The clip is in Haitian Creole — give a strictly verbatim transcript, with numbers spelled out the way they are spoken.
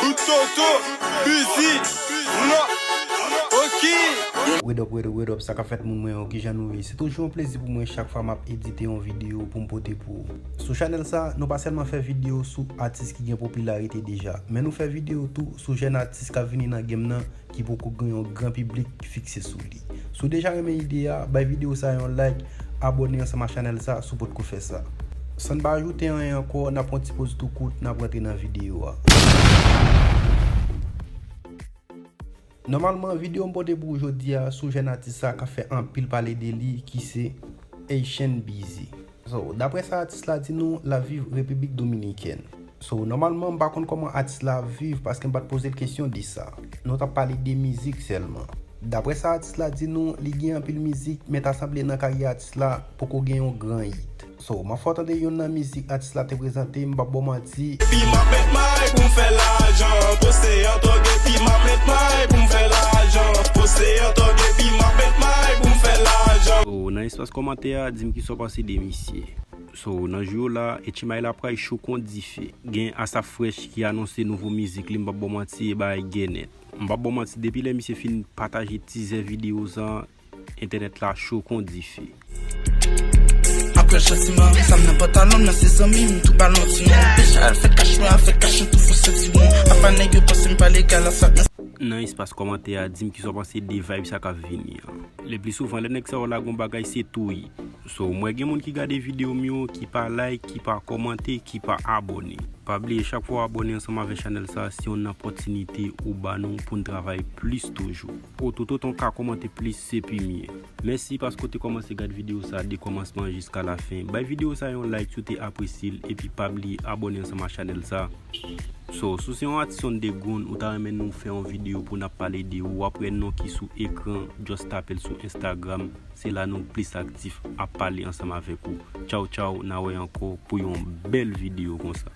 Toto, Busy, non, ok. What up, what up, what up, sa k ap fèt moun mwen yo, kijan nou ye? Se toujou yon plezi pou mwen chak fwa m ap edite yon videyo pou m pote pou ou. Sou chanèl sa, nou pa sèlman fè videyo sou atis ki gen popilarite deja, men nou fè videyo tou sou jèn atis k ap vini nan game nan ki poko gen yon gran piblik fikse sou li. Si w deja renmen ide a, bay videyo sa yon like, abòne ansanm ak chanèl sa si w potko fè sa. San n pa ajoute anyen ankò, n ap pran ti poz tou kout, n ap rantre nan videyo a. Nòmalman, videyo m pote pou ou jodi a sou jèn atis sa k ap fè anpil pale de li, ki se Haitian Busy. So, daprè sa atis la di nou, l ap viv Repiblik Dominikèn. So, nòmalman, m pa konn kòman atis la ap viv paske m pa t poze l kesyon de sa. Nou t ap pale de mizik sèlman. Daprè sa atis la di nou, li gen anpil mizik, men ta sanble nan karyè atis la, poko gen yon gran hit. So, m ap fè w tande youn nan mizik atis la te prezante, m p ap ba w manti. Epi m ap met may pou m fè lajan. Poste an tòg epi m ap met may pou m fè lajan. Poste an tòg epi m ap met may pou m fè lajan. So, nan espas kòmantè a, di m kisa w panse de misye. So, nan jou yo la, H M I la pral cho kon dife. Gen Asap Fresh ki anonse nouvo mizik li, m p ap ba w manti, e bagay gè nèt. M p ap ba w manti, depi lè misye fin pataje tizè videyo sa, entènèt la cho kon dife. Apre l chantiman, sa m nan pantalon m nan se zanmi m, tou balon ti non. Deja al fè kach mwen, al fè kach nou tou fon sentiman. Apa nèg yo panse m pa legal a sa. Nan espas kòmantè a, di m kisa w panse de vibe sa k ap vini an. Le pli souvan, lè nèg sa yo lage yon bagay, se touye. So, m wè gen moun ki gade videyo m yo, ki pa like, ki pa kòmante, ki pa abòne. Pa bliye, chak fwa w abòne ansanm avèk chanèl sa, se yon opòtinite ou ba nou pou n travay plis toujou. O, toutotan w ka kòmante plis, se pi mye. Mèsi paske w te kòmanse gad videyo sa de kòmansman jiska lafen. Bay videyo sa yon like si w te apresye l, epi pa bliye abòne ansanm ak chanèl sa. So, si w se yon atis underground, ou ta renmen nou fè yon videyo pou n ap pale de ou, w ap wè non ki sou ekran, just tape l sou Instagram, se la nou plis aktif ap pale ansanm avèk ou. Tchaw, tchaw, n a wè ankò pou yon bèl videyo konsa.